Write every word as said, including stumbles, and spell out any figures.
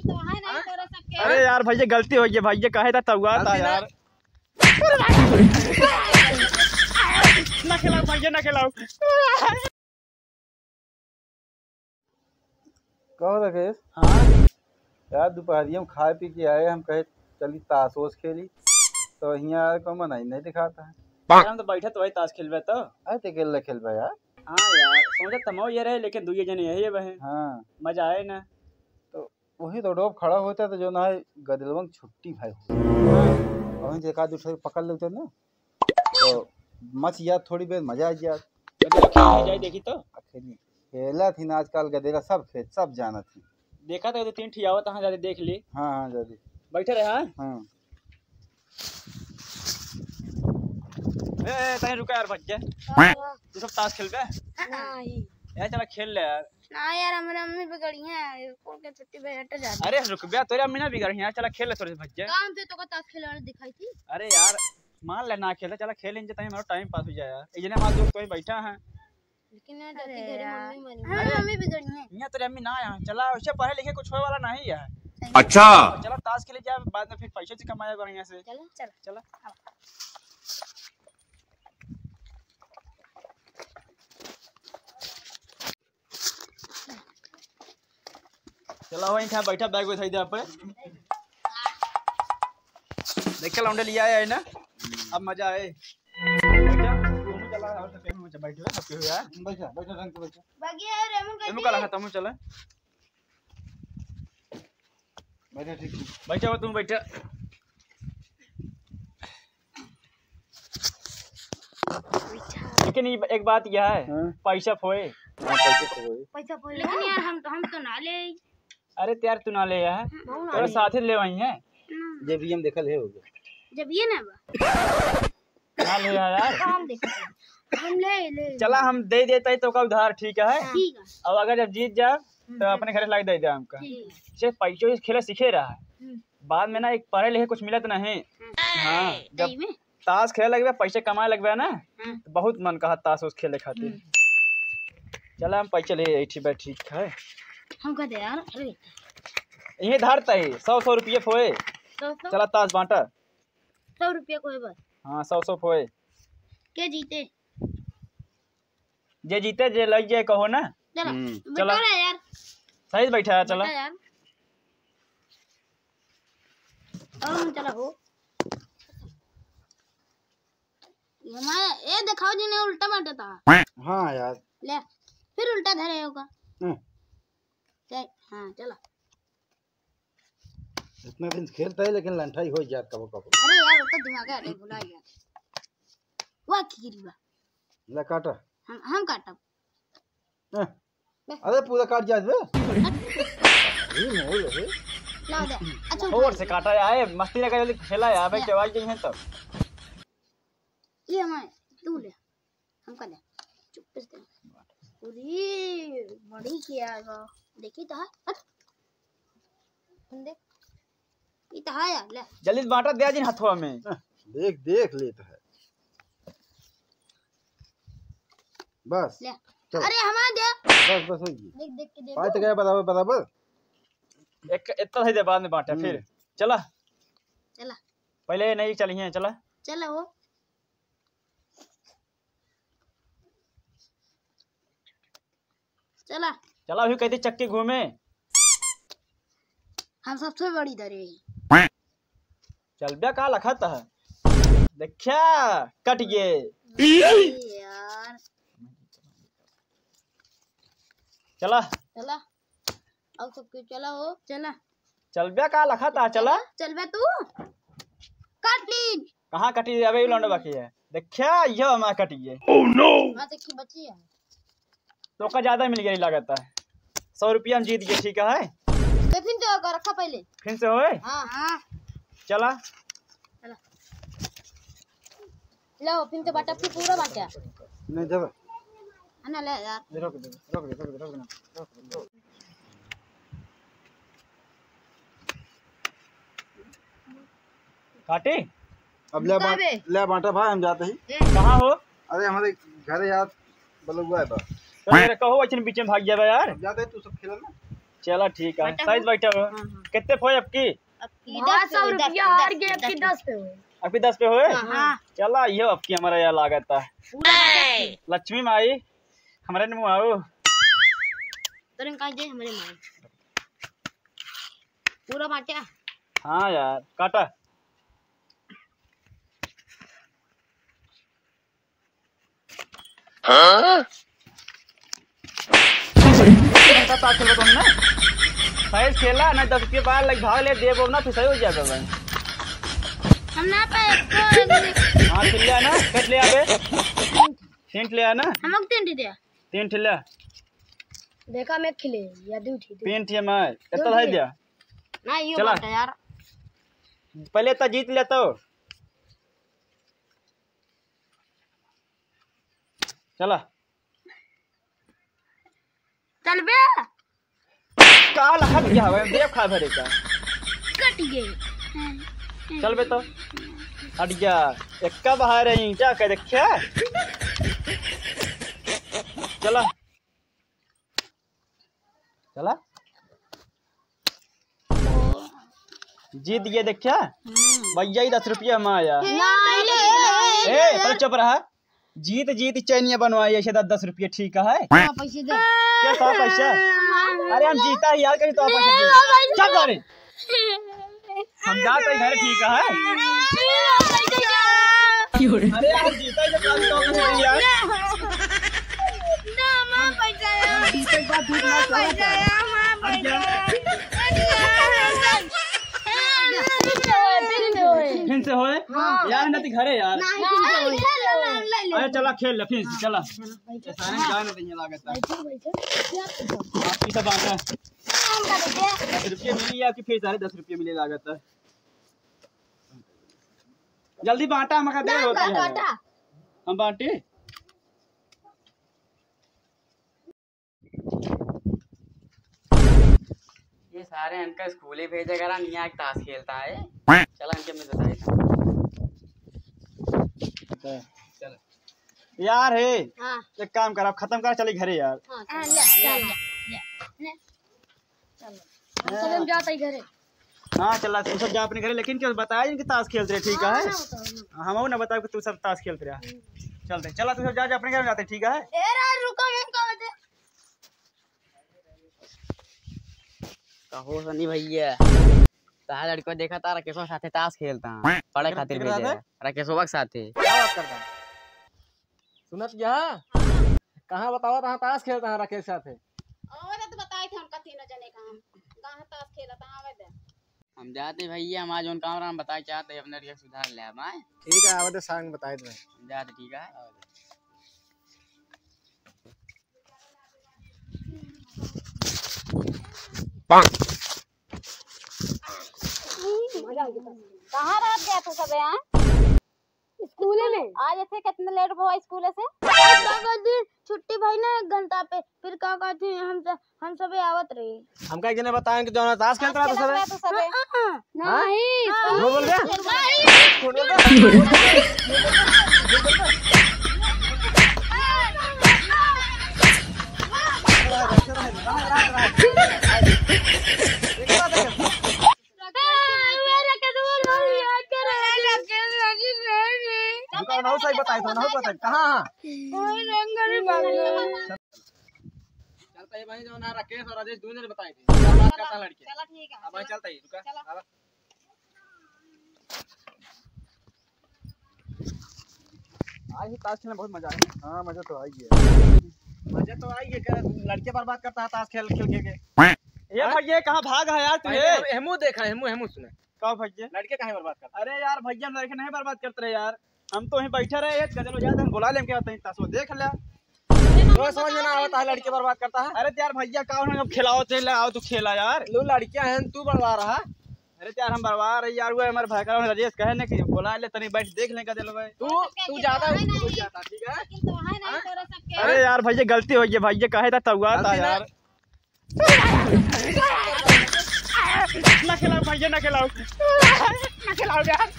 तो है नहीं तोरा सबके। अरे यार भैया, गलती होइ गई भैया, कहे था तौआ था गलती ना। यार। अरे भाई। ना खिलाओ भैया, ना खिलाओ। कहो राकेश। हाँ। यार, दोपहरिया में खाए पी के आए, हम कहे चली ताश ओश खेली, तो हियाँ आए को मन ही नहीं दिखाता है। यार, हम तो बैठे तो वही ताश खेलबे तो। अरे, ते अकेले खेलबे यार। हाँ यार, सोचत तो हम ये रहे, लेकिन दुइये जने यही बहे। हाँ। मजा आए ना। तो वही तो डोब खड़ा होता तो जो ना है, गदलवन छुट्टी भाई हो। वहीं से एक आध दूसरे को पकड़ लेते ना, तो मच जात थोड़ी बेर, मजा आ जात। मतलब खेल में जाए देखी तो। आखिर नहीं। खेला थी ना आजकल गदेला, सब खेल, सब जाना थी। देखा तो दो तीन ठी आवत, हाँ, जाते देख ली। हाँ, हाँ, जाते। बैठे रहे, हाँ? हाँ। ए, ए, तहीं रुका यार, भज्जे। हाँ। तू सब ताश खेलबे? नहीं। यार, चला खेल ले यार। ना यार, हमारे अम्मी बिगड़ी हैं, स्कूल के छुट्टी पे हट जाते। अरे रुक बे, तोरे अम्मी ना बिगड़ी हैं यार, चला खेल ले थोड़े से भज्जे। काम से तो को ताश खेले वाले दिखाई थी। अरे यार, मान ले ना खेले, चला खेल इंजे, तहीं हमारा टाइम पास हो जाए यार। ये जने हमारे दोस्त वहीं बैठा है। लेकिन यार, अरे जाती घरे यार। मम्मी मरी। हाँ, अरे, मम्मी बिगड़ी हैं। यहाँ तेरे अम्मी ना यहाँ, चला, वैसे पढ़े लिखे कुछ होए वाला नहीं है। सही। अच्छा। चला ताश खेले जाए, बाद में फिर पैसे से कमाए बढ़िया से। चलो, चलो। चला। चला, वहीं खाए बैठा, बैग उठाई दे आप। देख के लौंडे लिया है ना, अब मजा आए। बैठा, दोनों चला, और तो कहीं मजा बैठे हुए, सबके हुए यार। बैठा, बैठा, ढंग से बैठा। बाकी यार, रेमन का एमू का जी। लगा, तमू चला। बैठा, ठीक, ठीक। बैठा हुआ, तुम बैठा। लेकिन ये एक बात यह है, हाँ। पैसा फोए। हाँ, पैसा फोए। पैसा फोए। लेकिन यार, हम तो, हम तो ना ले। अरे, तो यार, तू ना ले यार। हम ना तोरा ले। साथे ले वही है। ना। जेबी में देखल है, हो गया। जब ये ना बा। ना ले यार। तो हम देखते हैं। हम ले, ले। चला, हम दे देता है तो का उधार, ठीक है? ठीक है। अब अगर जब जीत जाए, तो हम्म। अपने घरे लाके दे दे हमका। ठीक है। सिर्फ पैसों से खेला सीखे रहा। हम्म। बाद में ना, एक पढ़े लिखे कुछ मिलत नहीं। हम्म। हाँ, जब सही में? ताश खेले लगबे, पैसे कमाए लगबे ना, हम्म। तो बहुत मन कहा ताश उस खेले खातिर। हम्म। चला, हम पैसे ले आई, ठीक बा, ठीक है। हमका दे यार, अरे। यही धरता है, सौ, सौ रुपये फोए। सौ, सौ? चला, ताश बांटा। सौ रुपये को है बस। हाँ, सौ, सौ फोए। के जीते? जे जीते, जे लग जाए, कहो ना। चला, हम्म। चला। बटोरा यार। सही से बैठा है, चला। बटोरा यार। और हम चला हो। ये हमारे, ए, दिखाओ जी ने उल्टा बांटा था। हाँ यार। ले, फिर उल्टा धरे होगा। हम्म। चल, हाँ, चला। इतना दिन खेलता है, लेकिन लंठाई हो जात कबो कबो। अरे यार, वो तो दिमाग है, अरे भुला गया। वाह, की गिरी बा। ले काटा। हम, हम काटब। हैं? ले। अरे पूरा काट जात बे। ये मोल है। ला दे। अच्छा, और से काटा है, मस्ती लगा, जल्दी खेला है, अबे ले। केवाई गई है तब। ये हमारे, तू ले। हमका दे। चुप्पे से दे। पूरी बड़ी किया गो। देखी तो है। हट। हम देख। ई तो है यार, ले। जल्दी बांटा दे जिन हथवा में। देख, देख लेत है। बस। ले। चल। अरे, हमारा दे। बस, बस, हो गई। देख, देख के दे पाए दो। तो गए बराबर, बराबर। एक, इतना ही दे, बाद में बांटे, हम्म। फिर। चला। चला। पहले ये नहीं चली है, चला। चला हो। चला। चला, अभी कहते चक्की घूमे। हम सबसे बड़ी धरे। चल बे, का लखत है? देखा, कट गए। अरे यार। चला। चला। अब सबके चला हो, चला। चल बे, का लखत है? चला। चल बे तू। कट ली। कहाँ कटी? अबे, ये लौंडा बाकी है। देखा, ये हमारा कट गए। Oh no! हाँ, देखी, बची है। तो का ज्यादा मिल गया लागत है। सौ रुपया हम जीत गए, ठीक है? तो फिर तो का रखा पहले। फिर से होए? हाँ। हाँ। चला। चला। लो, फिर तो बाटा, फिर पूरा बाटा। नहीं, जब है ना, ले यार। ये रोक दे, रोक दे, रोक दे, रोक दे, रोक दे। काटी? अब ले बांट, ले बांटा भाई, हम जाते ही। कहाँ हो? अरे, हमारे घर यार, बलुआ है बा। तो यार, कहो, वचन बीच में भाग जावे यार। अब जाते ही, तू सब खेला ना। चला ठीक है, बैठा साइज हो। बैठा हो। हाँ, हाँ। कितने पे होए अबकी? अबकी दस पे, दस पे, दस पे, दस पे। अबकी दस पे होए? हाँ, हाँ। चला, इहो अबकी हमारा यह लागत है। लक्ष्मी माई, हमारे ने मुँह आओ। तोरे में काहे जे हमारे माई? पूरा बांटे। हाँ यार, काटा। हाँ? साइज खेला ना, दस रुपये बाहर लग भाग ले, देबो ना, फिर सही हो जाएगा भाई। हम ना पाए, तो हाँ, खेल लिया ना, कट लिया बे। तीन ठे लिया ना? हम लोग तीन ठे दिया। तीन ठे लिया। देखा मैं खिले, या दू ठे दे। तीन ठे मैं, दो कितना है ठे। दिया? ना, ये चला। बात है यार। पहले तो जीत ले तो। चला। चल बे। काल हट गया हवे, देव खा भरे का। कट गए। चल बे तो। हट गया। एक्का बाहर है, ईंटा का देखा। चला। चला। जीत गए, देखा। हम्म। भैया ही दस रुपया हम आया। नहीं। ए, पहले चुप रहा। जीत, जीत चैनिया बनवाई ऐसे दस, दस रुपये, ठीक है? हाँ, पैसे दे। क्या था पैसा? हाँ। अरे, हम जीता ही यार, कैसे तो पैसा दे? चुप रह रे। हम जाते ही घर, ठीक है? अरे, हम जीता ही तो काम तो कैसे दे यार? ना, माँ पैसा है। जीते के बाद दूध ना माँ पैसा है, माँ पैसा है। अब क्या? फिर से होए? हाँ। यार, ना तो घरे यार। नहीं, नहीं, नहीं, नहीं, नहीं। अरे, चला खेल ले, फिर से, चला। हाँ, बैठो। ये सारे हाँ। जान नहीं लागत है। बैठो, बैठो। क्या पूछो? आप की सब बात है। हम का देते हैं? दस रुपये मिली आपकी, फिर सारे दस रुपये मिले लागत है। जल्दी बांटा, हम का दे ना, होता है। काटा। हम बांटे। ये सारे इनका स्कूले भेजे करा, नहीं आके ताश खेलता है। चला इनके मैं बताई था। चल। यार हे, हाँ। एक काम कर, आप खत्म कर, चली घरे यार। हाँ, चल। हाँ, ले, चल, ले, ले, ले। चल। हाँ। चल, हम जाते ही घरे। हाँ, चला, तू सब जा अपने घरे, लेकिन क्यों बताया इनके ताश खेलते रहे, ठीक हाँ, है? हाँ, बताओ, हाँ। हम ना बताओ कि तू सब ताश खेलते रहे। हम्म। चलते, चला, तू सब जा, जा अपने घर जाते, ठीक है? ए रे, रुको, हम का बते- कहो सनी भैया, तार लड़को देखा तारा केसो साथे ताश खेलता है, पढ़े केकरा, खातिर केकरा भेजे साथे? है, राकेशवा के साथे। क्या बात करता है? सुनत गया? कहाँ बतावा तहाँ ताश खेलता है राकेश साथे? और तो बताए थे उनका तीनों जने का हम, कहाँ ताश खेलता है, आवे दे। हम जाते भैया, हम आज उन काम राम बताए चाहते हैं, अपने लड़के सुधार ले हम आए। ठीक है, आवे दे, सांग बताए दे। हम जाते, ठीक है। कहाँ रहत गया था सब यहाँ? स्कूले में। आज ऐसे कितने लेट हुआ स्कूल से? आज का कहती, छुट्टी भई ना एक घंटा पे, फिर का कहती, हम स-, हम सबे आवत रही। हमका एक जने बताएं कि जौन ताश खेलत रहा तो सबे? हाँ, हाँ, हाँ। हाँ? नहीं। हाँ। झूठ बोल बे? नहीं। झूठ बोल बे? दुकान हो सही बताए तो, ना हो बताए, कहाँ, हाँ? चलता है भाई, जो ना राकेश और राजेश दोनों ने बताए थे। बात करता है लड़के। चला ठीक है, अब भाई चला। चलता है, रुका। चला। अब आज ही ताश खेलने में बहुत मजा आया। हाँ, मजा तो आई है। मजा तो आई है, क्या लड़के बर्बाद करता है ताश खेल, खेल, खेल के। ये हाँ? भैया, कहाँ भाग है यार तू? भाई, ये हेमू देखा, हेमू, हेमू सुना। का भैया? लड़के काहे बर्बाद करता? अरे यार भैया, हम लड़के नहीं बर्बाद करते रहे यार, हम तो वहीं बैठे रहे, एक गजल हो जाए तो हम बुला लें, क्या तहीं ताशो देख ले। तो समझ में ना आवता है, लड़के बर्बाद करता है। अरे तो यार भैया, का उन्हें अब खिलाओ, चल आओ, तू खेला यार। लो लड़कियां हैं, तू बर्बाद रहा। अरे तो यार, हम बर्बाद रहे यार, वो हमारे भाई का राजेश कहे ना कि बुला ले, तनी बैठ देख लें गजल भाई। तू, तू ज्यादा, तू ज्यादा, ठीक है? लेकिन तो है ना, हाँ? तोरा सबके अरे यार भैया, गलती हो गई भैया, कहे था तौआ था गलती ना यार। ना खिलाओ भैया, ना खिलाओ, ना खिलाओ यार।